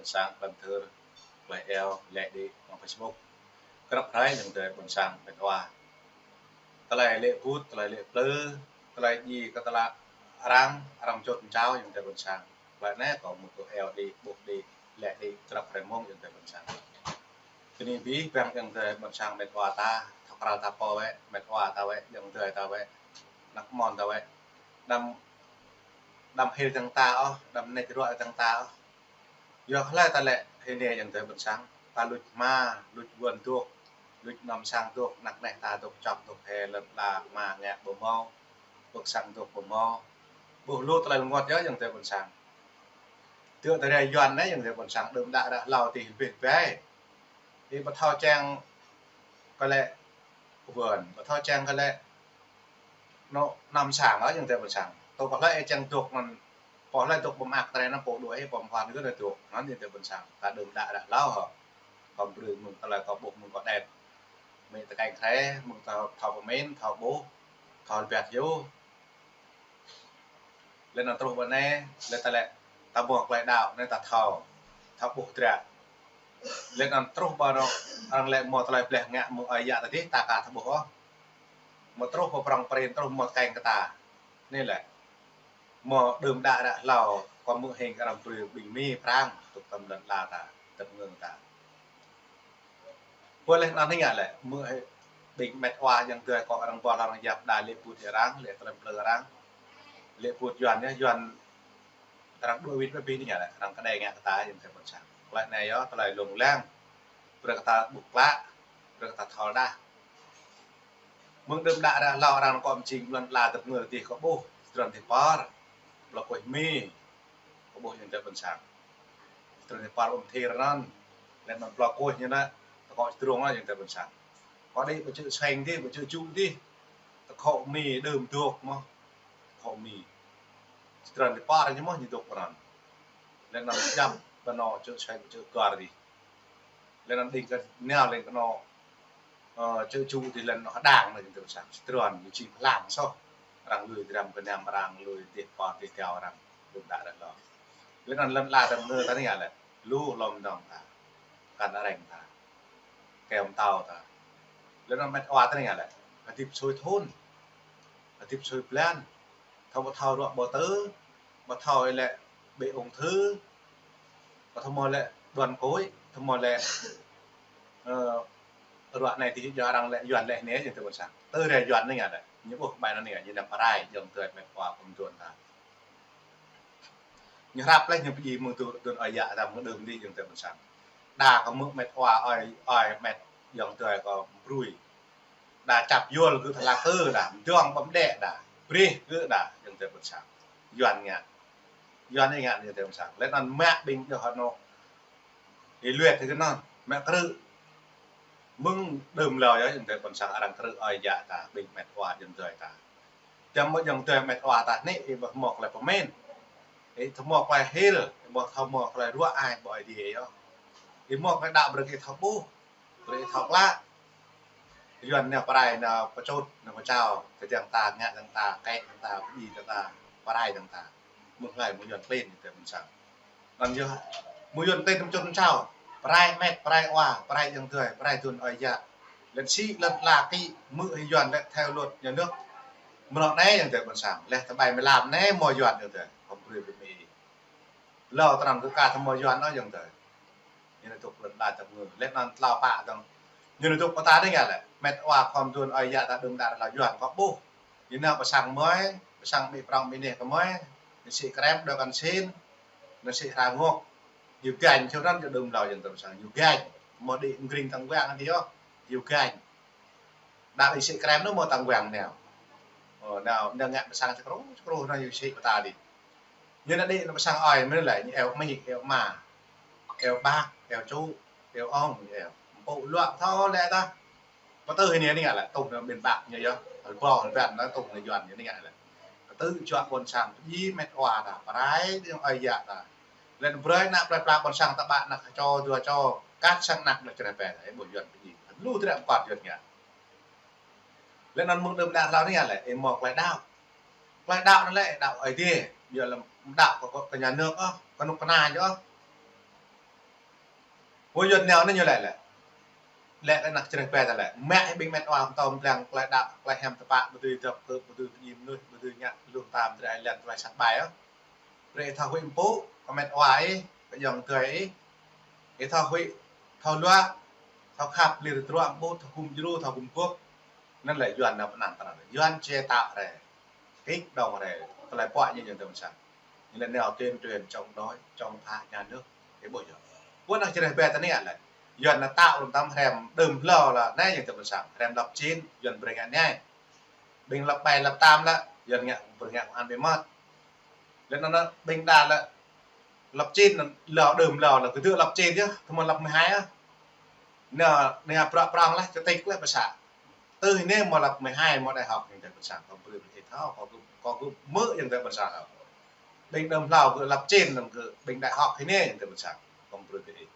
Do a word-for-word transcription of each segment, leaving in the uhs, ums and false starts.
Ƀôn sang, ƀôn thơ, tơlơi eo, lĕ đĭ, mơ̆ng Facebook. Krăp hrơi ayŏng adơi ƀôn sang mĕt wa. Tơlơi lĕ bŭt, tơlơi lĕ plư, tơlơi djai kơ tơlơi arăng, arăng čut čao ayŏng adơi ƀôn sang. Tơlơi anai kâo mŭt kơ eo đĭ, ƀuh đĭ, lĕ đĭ, krăp hrơi mơ̆ng ayŏng adơi ƀôn sang. Tơni ƀing, ƀing ayŏng adơi ƀôn sang mĕt wa ta, thâo krăn ta pô wĕ, mĕt wa ta wĕ, ayŏng adơi ta wĕ, ană mơnuih ta wĕ. Đăm, đăm hil dơ̆ng ta ôh, đăm nĕč ruă dơ̆ng ta ôh. Yua kơ hlơi ta lĕ hơnai ayŏng adơi ƀôn sang, ta luč hma, luč wơ̆n dŏ, luč anăm sang dŏ, ană neh ta dŏ čŏk dŏ, hĕ lŏn ala hma ngă ƀu hmâo, pơ̆k sang dŏ ƀu hmâo. Ƀuh lu tơlơi rơngot yơh ayŏng adơi ƀôn sang. Tơdah tơlơi Yuan anai ayŏng adơi ƀôn sang, đưm đă ră hlâo tih lĕ bĕ. Ih ƀu thâo čang kơ lĕ wơ̆n, ƀu thâo čang kơ lĕ anŏ anăm sang ôh ayŏng adơi ƀôn sang. Tơl pô hlơi ih čang dŏ anŭn, pô hlơi dŏ ƀu mă tơlơi anŭn pô đuaĭ ih ƀu mơ̆n gơ̆ dŏ anŭn ayŏng adơi ƀôn sang. Ta đưm đă ră hlâo hŏ. Kâo brơi mơ̆ng tơlơi kâo ƀuh mơ̆ng kâo đĕt. Mơ̆ng tơkeng kre, mơ̆ng thâo, thâo pơmĭn, thâo ƀuh, thâo rơbat yơh. Lĕ anŭn truh ƀơi anai, lĕ ta lĕ, ta ƀuh tơlơi đaŏ anai ta thâo, thâo ƀuh dră. Lĕ anŭn truh ƀơi anŏ, arăng lĕ hmâo tơlơi bleh ngă mơ̆ng ơi yă ta dih, ta ka thâo ƀuh ôh. Hmâo truh ƀơi prŏng prin, truh hmâo tơkeng kơ ta. Anai lĕ, hmâo đưm đă ră hlâo, kâo hmư̆ hing arăng brơi ƀing Mi Prang, tŭk tơm lŏn ala ta, tơm ngư̆ng ta. Pô lĕ anŭn anai ngă lĕ, hmư̆ hĭ ƀing mĕt wa ayŏng adơi kâo arăng ƀuh arăng yap đa lĕ bŭt arăng, lĕ tơlơi plư arăng. Lĕ bŭt Yuan yơh, Yuan arăng đuaĭ wĭt ƀơi abih anai ngă lĕ, arăng kơđai ngă kơ ta ayŏng adơi ƀôn sang. Tơlơi anai yơh, tơlơi lông lăng. Brơi kơ ta ƀuh klă, brơi kơ ta thâo đah. Mơ̆ng đưm đă ră hlâo arăng kơ mơjing lŏn ala tơp ngơ dih kâo ƀuh, tơdron dih pơr, plơi Kuih Mi, kâo ƀuh ayŏng adơi ƀôn sang. Tơdron dih pơr ƀơi Mơthir anŭn, lĕ anŭn plơi Kuih ñu anŭn, tơkŏ tơdrong anŭn ayŏng adơi ƀôn sang. Kâo đĭ ƀơi čư̆ Seng dih, ƀơi čư̆ Ju dih, tơkŏ Mi đưm dŏ mơ̆n, tơkŏ Mi. Tơdron dih pơr ñu mơ̆n ñu dŏ pơ anŭn. Lĕ anŭn jăm ƀơi anŏ čư̆ Seng, čư̆ Gor dih. Lĕ anŭn đing kơ nao lĕ kơ anŏ, ơ, čư̆ Ju dih lĕ anŏ hơđang anŭn ayŏng adơi ƀôn sang. Tơdron ñu či pơlang soh. Arăng lui dram gơnam, arăng lui dih pơ dih tiao arăng đưm đă ră hlâo. Lĕ anŭn lŏn ala tơm ngơ ta anai ngă lĕ, lu hlŏm dŏng ta, kăn areng ta, kơyâo pơtao ta. Lĕ anŭn mĕt wa ta anai ngă lĕ, hơdip sui thŭn, hơdip sui blan, thâo ƀu thâo ruă ƀu tơ, ƀu thâo lĕ ƀĕ ung thư, ƀu thâo hmâo lĕ đuan kôi, thâo hmâo lĕ, ơ, ruă anai dih yua arăng lĕ Yuan lĕ anai ayŏng adơi ƀôn sang. Tơdah Yuan anai ngă lĕ, ñu ƀuh ƀai anŭn anai ngă, ñu nao pơrai ayŏng adơi mĕt wa pơm duôn ta. Ñu hrăp lĕ ñu pơdjai mơ̆ng tơ-, tơdron ơi yă ta mơ̆ng đưm dih ayŏng adơi ƀôn sang. Đa kơ hmư̆ mĕt wa ơi, ơi mĕt ayŏng adơi kâo brơi. Đa čăp yol gơ̆ tơlă kơ đa, mơdơ̆ng ƀăm đĕ đa, brih gơ̆ đa ayŏng adơi ƀôn sang. Yuan ngă. Yuan anai ngă ayŏng adơi ƀôn sang. Lĕ anŭn mă ƀing dŏ hơnŏ. Ih luet kơ anŭn, mă krư̆. Mơ̆ng đưm hlâo yơh ayŏng adơi ƀôn sang arăng krư̆ ơi yă ta, ƀing mĕt wa ayŏng adơi ta. Tơdah mơ̆ ayŏng adơi mĕt wa ta anai, ih ƀu hmâo tơlơi pơmĭn. Ih ƀu hmâo tơlơi hil, ih ƀu hmâo tơlơi ruă ai ƀơi Ơi Adai yơh. Ih hmâo tơlơi đaŏ brơi kơ ih thâo ƀuh, brơi ih thâo klă. Yuan nao pơrai, nao pơčut, nao pơčao, tơdang ta ngă dơ̆ng ta, kĕ dơ̆ng ta, pơdjai dơ̆ng ta, pơrai dơ̆ng ta. Mơ̆ng hlơi mơ̆ Yuan klin ayŏng adơi ƀôn sang. Anŭn yơh, mơ̆ Yuan klin tơm čut čao, pơrai mĕt, pơrai wa, pơrai ayŏng adơi, pơrai tơdron ơi yă. Lĕ sĭ lŏn ala kĭ, hmư̆ hĭ Yuan lĕ theo luật nhà nước. Mơ̆ng anai ayŏng adơi ƀôn sang, lĕ tơƀai mlam anai hmâo Yuan ayŏng adơi, kâo brơi ƀing Mi. Hlâo tơnăn kơ ka thâo hmâo Yuan ôh ayŏng adơi. Ñu nao dŏ lŏn ala tơm ngơ, lĕ anŭn tlao pă dơ̆ng. Ñu nao dŏ pơ ta anai ngă lĕ, mĕt wa khŏm tơdron ơi yă ta đưm đă ră hlâo Yuan kâo ƀuh. Ñu nao pơ sang mơi, pơ sang ƀing prŏng ƀing neh kơ mơi, ñu sĭ krem đôi kăn sin, ñu sĭ hra ngŏk. Ñu gañ čô anŭn čô đưm hlâo ayŏng adơi ƀôn sang, ñu gañ. Hmâo đĭ mơ̆ng gring tơ̆ng wang dih yơh, ñu gañ. Đa ih sĭ krem anŭn hmâo tơ̆ng wang nao. Ơ, nao, nao ngă pơ sang čơkru, čơkru anŭn ñu sĭ pơ ta dih. Ñu nao đĭ nao pơ sang ơi mơ̆n lĕ, ñu eo amĭ, eo ama, eo bă, eo ču, eo ong, ñu eo. Mpŭ luă thâo lĕ ta. Pơtơ hĭ anai ngă lĕ, tŭ nao ƀing bă ñu yơh, hơbâo hơbăn nao tŭ nao Yuan ñu anai ngă lĕ. Kơtư̆ juă ƀôn sang pơdjai mĕt wa ta, pơrai tơdron ơi yă ta. Lĕ brơi ană plơi pla ƀôn sang ta ƀă ană čô dua čô, kăt sang ană lĕ čơreh pĕ, ih ƀuh Yuan pơdjai. Lu tơdră pơkŏn Yuan ngă. Lĕ anŭn mơ̆ng đưm đă hlâo anai ngă lĕ, ih hmâo tơlơi đaŏ. Tơlơi đaŏ anŭn lĕ, đaŏ Ơi Adai. Ƀiă lĕ đaŏ kơ, kơ, kơ nhà nước ôh, kơ anŭk kơna djŏ ôh. Pô Yuan nao anai ñu laĭ lĕ. Laĭ kơ ană čơreh ƀe ta lĕ. Mă ƀing met wa pơtô pơblang tơlơi đaŏ, tơlơi hiam tơpă, ƀu dưi dŏ kơ, ƀu dưi pơjing mơnuih, ƀu dưi ngă lu tam tơlơi lĕ tơlơi sat ƀai ôh. Brơi ih thâo huĭ pơpŭ kơ met wa ih, kơ ayŏng adơi ih. Ih thâo huĭ, thâo luă, thâo khăp lir tơdruă pơpŭ, thâo gum djru, thâo gum gŏp. Anŭn lĕ Yuan nao pơanăn tơnăn. Yuan či taŏ rai. Kik dong rai. Tơlơi puă ñu ayŏng adơi ƀôn sang. Ñu lĕ nao tuyên truyền chống đối, chống phá nhà nước. Ih ƀuh yơh. Pô ană čơreh ƀe ta anai lĕ. Yuan nao taŏ lŏm tam hrăm đưm hlâo lĕ anai ayŏng adơi ƀôn sang. Hrăm lăp čin, Yuan brơi ngă anai. Ƀing lăp ƀai lăp tam lĕ, Yuan ngă, brơi ngă công an ƀu mơ̆t. Lĕ anŭn ƀing đa lĕ lăp čin, hlâo đưm hlâo lĕ kơdơ̆ lăp čin yơh, tơma lăp mơhai yơh. Nao, nao prŏng prŏng lĕ, čơtĭk lĕ pơsă. Tơ anai mơ̆ lăp mơhai mơ̆ đại học ayŏng adơi ƀôn sang, kâo brơi ih thâo, kâo gơ̆, kâo gơ̆ mơ̆ ayŏng adơi ƀôn sang thâo. Ƀing đưm hlâo gơ̆ lăp čin, gơ̆ ƀing đại học anai ayŏng adơi ƀôn sang, kâo brơi ih.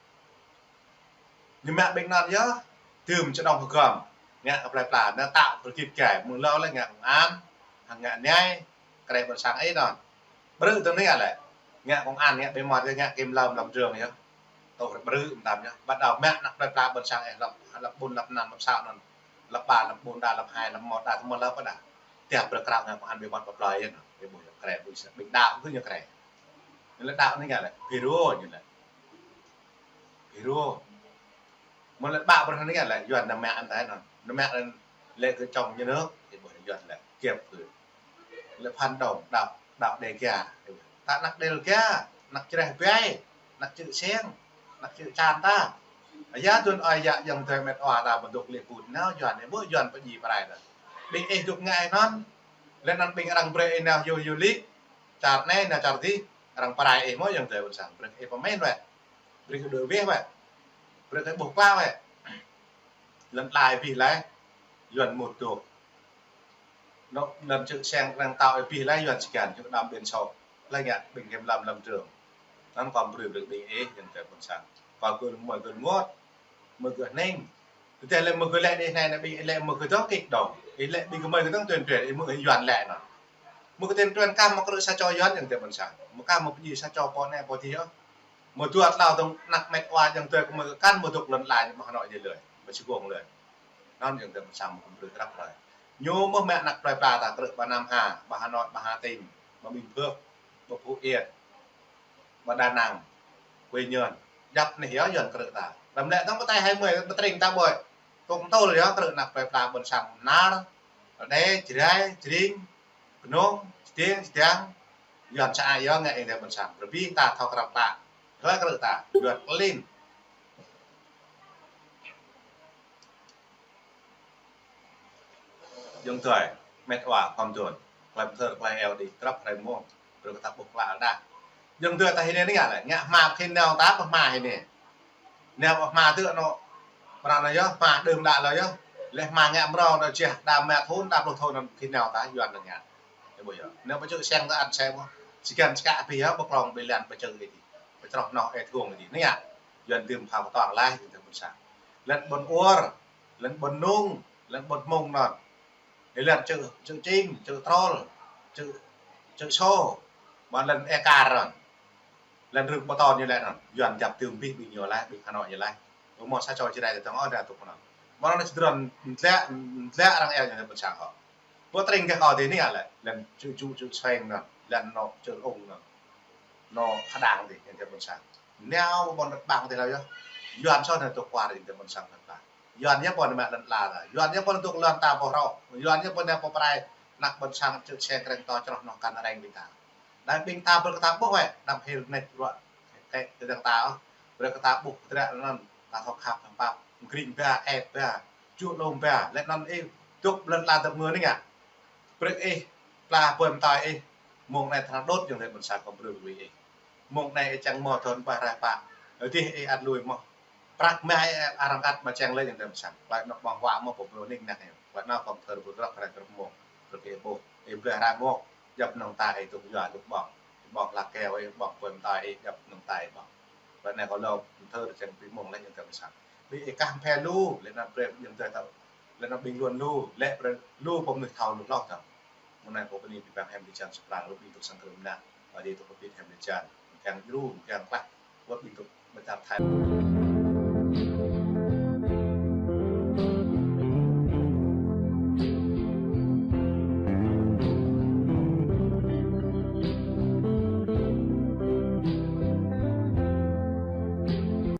Ñu mă ƀing anŭn yơh, tơm čơđong hơgŏm, ngă kơ plơi pla, nao taŏ pơrgit gai, mơ̆ng hlâo lĕ ngă công an, hăng ngă anai, kreh ƀôn sang ih anŭn. Brơi tơ anai lĕ, ngă công an, ngă ƀe mơ̆t, ngă kiểm lâm, lâm trường yơh. Tŏ brơi mơtam yơh. Bắt đầu mă ană plơi pla ƀôn sang ih, lăp, lăp ƀôn, lăp năm, lăp sa anŭn. Lăp ba, lăp ƀôn đa, lăp hai, lăp một đa, tơma lăp đa. Tiap brơi krao ngă công an ƀe mơ̆t pơ plơi yơh anŭn. Ih ƀuh yơh kreh, ƀu sa, ƀing đaŏ gơ̆ ñu kreh. Ñu lĕ đaŏ anai ngă lĕ, FULRO ñu lĕ. FULRO. Mơ̆ lĕ ƀă brơi anai ngă lĕ, Yuan nao mă anŭn tơl anŭn. Nao mă anŭn lĕ kơ chống nhà nước, ih ƀuh Yuan lĕ, kiep gơ̆. Lĕ phản động, đaŏ, đaŏ Dega. Ta ană Dega, ană čơreh ƀe, ană čư̆ seng, ană čư̆ čan ta. Yua anŭn ơi yă ayŏng adơi met wa ta ƀu dŏ lĕ put nao Yuan, ih ƀuh Yuan pơjing pơrai ta. Ƀing ih dŏ ngă anŭn, lĕ anŭn ƀing arăng brơi ih nao yua yua lĕ, čar anai nao čar adih, arăng pơrai ih mơ̆ ayŏng adơi ƀôn sang, brơi ih pơmĭn wĕ. Brơi kơ đuaĭ wĕh wĕ. Brơi kơ ƀuh klă wĕ. Lŏn tơlơi abih laih, Yuan mŭt dŏ. Anŏ lŏn čư̆ seng arăng taŏ abih laih, Yuan či găn, čư̆ đam ƀiên sŏ. Laih ngă ƀing kiểm lâm lâm trường. Anŭn kâo brơi brơi ƀing ih, ayŏng adơi ƀôn sang. Kâo gơ̆ mơ̆ gơ̆ rơngot, mơ̆ gơ̆ hning. Tơdah lĕ mơ̆ gơ̆ lĕ đih anai, anai ƀing ih lĕ mơ̆ gơ̆ dŏ kik dong. Ih lĕ ƀing gơmơi gơ̆ dŏ tuyên truyền, ih mơ̆ Yuan lĕ anŭn. Mơ̆ gơ̆ tuyên truyền kah mơ̆ krư̆ sa čô Yuan ayŏng adơi ƀôn sang. Mơ̆ kah mơ̆ pơjing sa čô pô anai pô adih yơh. Mơ̆ dua tlâo dong ană met wa ayŏng adơi gơmơi gơ̆ kăn mơ̆ dŏ lŏn tơlơi anai ƀơi Hà Nội anai lơi. Ƀơi Sài Gòn lơi. Anŭn ayŏng adơi ƀôn sang mơ̆ gơ̆ brơi krăp rai. Ñu mơ̆ mă ană plơi pla ta krư̆ ƀơi Nam Hà, ƀơi Hà Nội, ƀơi Hà Tĩnh, ƀơi Bình Phước, ƀơi Phú Yên, ƀơi Đà Nẵng, Quy Nhơn. Djăp anai yơh Yuan krư̆ ta. Lăm lĕ dong pơtai hai mươi, pơtring ta ƀơi. Tŏ tơl yơh krư̆ ană plơi pla ƀôn sang Nar, Rơđê, Jrai, Jring, Bơnông, Čơdeng, Čơdeng, Yuan sa ai yơh ngă ayŏng adơi ƀôn sang. Rơbih ta thâo krăp ta. Hlơi krư̆ ta, Yuan klin. Ayŏng adơi, met wa, khŏm dŏ. Tơlơi pơthâo, tơlơi eo đĭ, krăp hrơi mông. Brơi kơ ta ƀuh klă đah. Ayŏng adơi ta hĭ anai ngă lĕ, ngă hma khĭn nao ta pơhma hĭ anai. Nao pơhma tơ̆ anŏ. Pran anai yơh, hma đưm đă lơi yơh. Lĕ hma ngă mrâo anai jeh đa mă thun, đa pluh thun anŭn khĭn nao ta Yuan anŭn ngă. Ih ƀuh yơh. Nao pơčư̆ seng ta ăn seng mơ̆. Či găn čơkă abih yơh, pơklong ƀơi lăn pơčư̆ ih dih. Pơčroh noh ih thuông ih dih. Anai ngă. Yuan dưm phao pơtong laih, ayŏng adơi ƀôn sang. Lăn ƀôn Uor, lăn ƀôn Nung, lăn ƀôn Hmông anŭn. Ih lăn čư̆, čư̆ Čing, čư̆ Trôl, čư̆, čư̆ Sô, ƀôn lăn Êkar anŭn. Lăn rơ̆k pơtô ñu lĕ anŭn. Yuan djăp dưm abih ƀing ñu laih, ƀing Hà Nội ñu laih. Ƀu hmâo sa čô Jrai tơdang ôh đa dŏ anŭn. Ƀôn anŭn sơdrŏn mdlĕ, mdlĕ arăng eo ñu ƀôn sang hŏ. Pơtring kơ kâo dih anai lĕ. Lăn čư̆ Ju, čư̆ Seng anŭn. Lăn anŏ čư̆ Ung anŭn. Anŏ Khă Đang dih, ayŏng adơi ƀôn sang. Nao ƀôn đất bằng dih hlâo yơh. Yuan soh anŭn dŏ kwar ayŏng adơi ƀôn sang kơ ta. Yuan yơh pô anai mă lŏn ala ta. Yuan yơh pô anai dŏ lŏn ta pô hrŏ. Yuan yơh pô anai pô pơrai ană ƀôn sang čư̆ seng krĕng tŏ čroh noh kăn reng ƀing ta. Đah ƀing ta brơi kơ ta ƀuh wĕ, đăm hil nĕt bruă kĕ kơ dang ta ôh. Brơi kơ ta ƀuh tơdră anŭn, ta thâo khăp hăng pap, mơgring ba, ĕp ba, čuh lŏm ba, lĕ anŭn ih dŏ lŏn ala ta mơ̆ anai ngă. Brơi ih, pla pơm ta ih, mông anai tơnah đôč ayŏng adơi ƀôn sang kâo brơi brơi ih. Mông anai ih čang mơ̆ thun ba rai pă, adih ih ăt lui mơ̆. Prăk mah ih arăng ăt mă čang lĕ ayŏng adơi ƀôn sang. Klai anŏ ƀơ̆ng huă mơ̆ pơmrô nik năk ih. Klai anŏ kâo thơr ƀu drăp rai kơ mông. Brơi kơ ih ƀuh. Ih bleh rai mơ̆. Djăp anŏ ta ih dŏ yua dŏ ƀơ̆ng. Ih ƀơ̆ng la keo ih ƀơ̆ng pơm ta ih djăp anŏ ta ih ƀơ̆ng. Klai anai kâo lŏ thơr čang ƀing mông lĕ ayŏng adơi ƀôn sang. Ƀing ih kah phe lu, lĕ anŭn brơi ayŏng adơi ta. Lĕ anŭn ƀing Yuan lu, lĕ brơi lu pơmnuih thâo lu hloh ta. Mơ̆ng anai kâo bơni ƀing păng hiam di jan sơplah lu ƀing dŏ sang krư̆ mơnă. Ƀơi dih dŏ kơ ƀing hiam di jan. Kiăng djru, kiăng klah. Wơ̆t ƀing dŏ mơčar Thái.